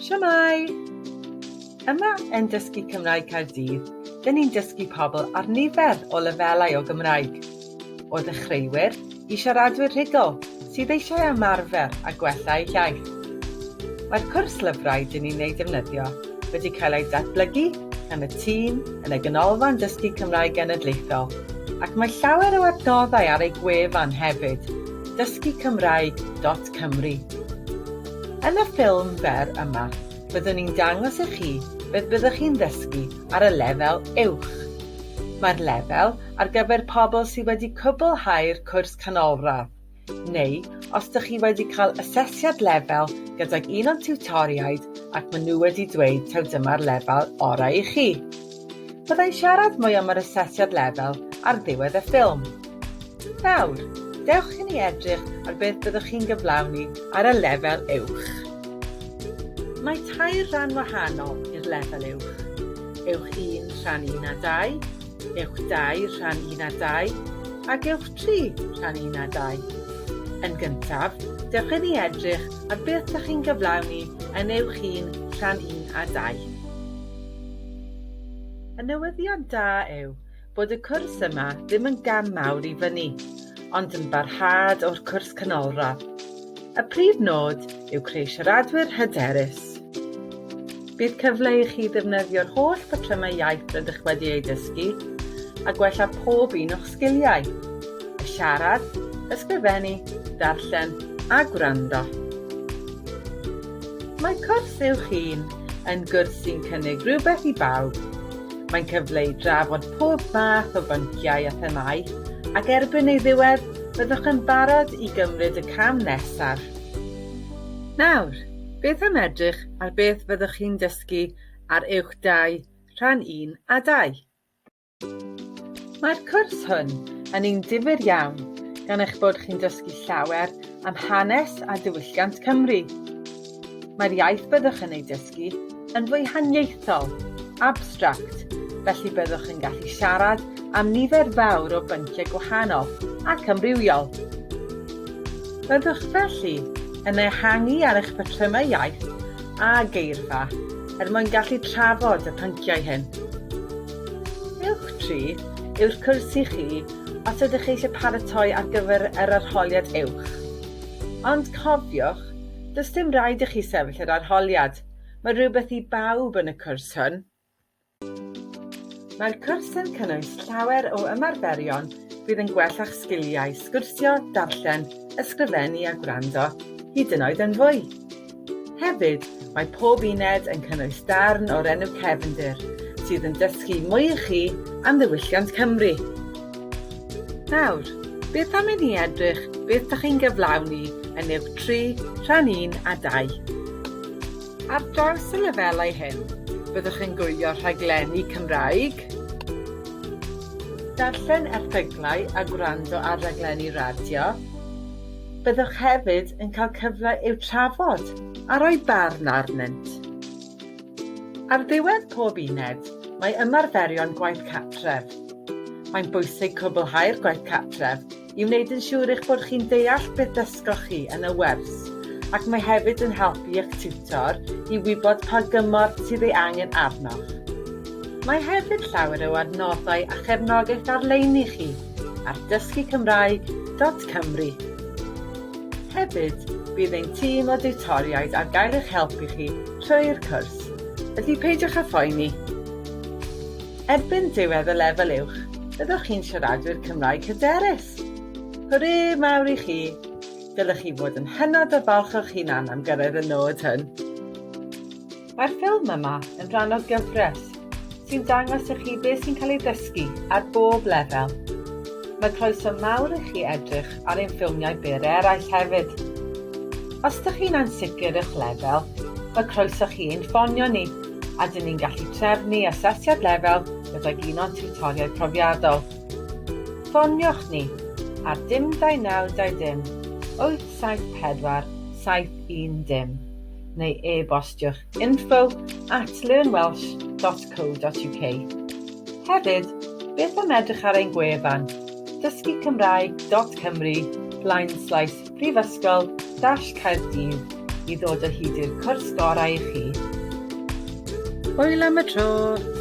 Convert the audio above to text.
Shwmae! Yma yn Dysgu Cymraeg Caerdydd, dyn ni'n dysgu pobl ar nifer o lefelau o Gymraeg. O ddechreuwyr i siaradwyr rhugl sydd eisiau ymarfer a gwella eu hiaith. Mae'r cwrs lyfrau dyn ni'n eu defnyddio wedi cael eu datblygu gan y tîm yn y Ganolfan Dysgu Cymraeg Genedlaethol ac mae llawer o adnoddau ar eu gwefan hefyd, dysgucymraeg.cymru. Yn y ffilm fer yma, byddwn ni'n dangos i chi beth byddwch chi'n ddysgu ar y lefel uwch. Mae'r lefel ar gyfer pobl sydd wedi cwblhau'r cwrs canolradd, neu os dych chi wedi cael asesiad lefel gydag un o'n tiwtoriaid ac maen nhw wedi dweud taw dyma'r lefel orau i chi. Byddai'n siarad mwy am yr asesiad lefel ar ddiwedd y ffilm. Nawr, dewch i ni edrych ar beth byddwch chi'n gyflawni ar y lefel uwch. Mae tair rhan wahanol i'r lefel uwch. Uwch 1 rhan 1 a 2, Uwch 2 rhan 1 a 2, ac Uwch 3 rhan 1 a 2. Yn gyntaf, dewch i ni edrych ar beth dych chi'n gyflawni yn Uwch 1 rhan 1 a 2. Y newyddion da yw bod y cwrs yma ddim yn gam mawr i fyny, ond yn barhad o'r cwrs canolradd. Y prif nod yw creu siaradwyr hyderus. Bydd cyfle i chi ddefnyddio'r holl batrymau iaith rydych wedi eu dysgu a gwella pob un o'ch sgiliau, y siarad, ysgrifennu, darllen a gwrando. Mae cwrs Uwch Un yn gwrs sy'n cynnig rhywbeth i bawb. Mae'n cyfle i drafod pob math o bynciau a themâu ac erbyn ei ddiwedd byddwch yn barod i gymryd y cam nesaf. Nawr, beth am edrych ar beth fyddwch chi'n dysgu ar Uwch 2, Rhan 1 a 2? Mae'r cwrs hwn yn un difyr iawn gan eich bod chi'n dysgu llawer am hanes a diwylliant Cymru. Mae'r iaith byddwch yn ei dysgu yn fwy haniaethol, abstract, felly byddwch yn gallu siarad am nifer fawr o bynciau gwahanol ac amrywiol. Byddwch felly yn ehangu ar eich patrymau iaith a geirfa er mwyn gallu trafod y pynciau hyn. Uwch 3 yw'r cwrs i chi os ydych chi eisiau paratoi ar gyfer yr arholiad uwch. Ond cofiwch, does dim rhaid i chi sefyll yr arholiad, mae rhywbeth i bawb yn y cwrs hwn. Mae'r cwrs yn cynnwys llawer o ymarferion fydd yn gwella'ch sgiliau sgwrsio, darllen, ysgrifennu a gwrando, hyd yn oed yn fwy. Hefyd, mae pob uned yn cynnwys darn o'r enw Cefndir, sydd yn dysgu mwy i chi am ddiwylliant Cymru. Nawr, beth am i ni edrych beth dych chi'n gyflawni yn Uwch 3, Rhan 1 a 2? Ar draws y lefelau hyn, byddwch yn gwylio rhaglenni Cymraeg, darllen erthyglau a gwrando ar raglenni radio. Byddwch hefyd yn cael cyfle i'w trafod a rhoi barn arnynt. Ar ddiwedd pob uned, mae ymarferion gwaith cartref. Mae'n bwysig cwblhau'r gwaith cartref i wneud yn siŵr eich bod chi'n deall beth ddysgoch chi yn y wers, ac mae hefyd yn helpu eich tiwtor i wybod pa gymorth sydd ei angen arnoch. Mae hefyd llawer o adnoddau a chefnogaeth ar-lein i chi ar dysgucymraeg.cymru. Hefyd, bydd ein tîm o diwtoriaid ar gael i'ch helpu chi trwy'r cwrs, felly peidiwch â phoeni! Erbyn diwedd y lefel uwch, byddwch chi'n siaradwyr Cymraeg hyderus! Hwrê mawr i chi! Dylech chi fod yn hynod o falch o'ch hunan am gyrraedd y nod hwn. Mae'r ffilm yma yn rhan o gyfres sy'n dangos i chi beth sy'n cael ei ddysgu ar bob lefel. Mae croeso mawr i chi edrych ar ein ffilmiau byr eraill hefyd. Os ydych chi'n ansicr eich lefel, mae croeso chi ein ffonio ni a dyn ni'n gallu trefnu asesiad lefel gydag un o'n tiwtoriaid profiadol. Ffoniwch ni ar dim 2920 874 710 neu e-bostiwch info at learnwelsh.co.uk. Hefyd, beth am edrych ar ein gwefan dysgucymraeg.cymru blaenslaes prifysgol dash Caerdydd i ddod o hyd i'r cwrs gorau i chi. Hwyl am y tro!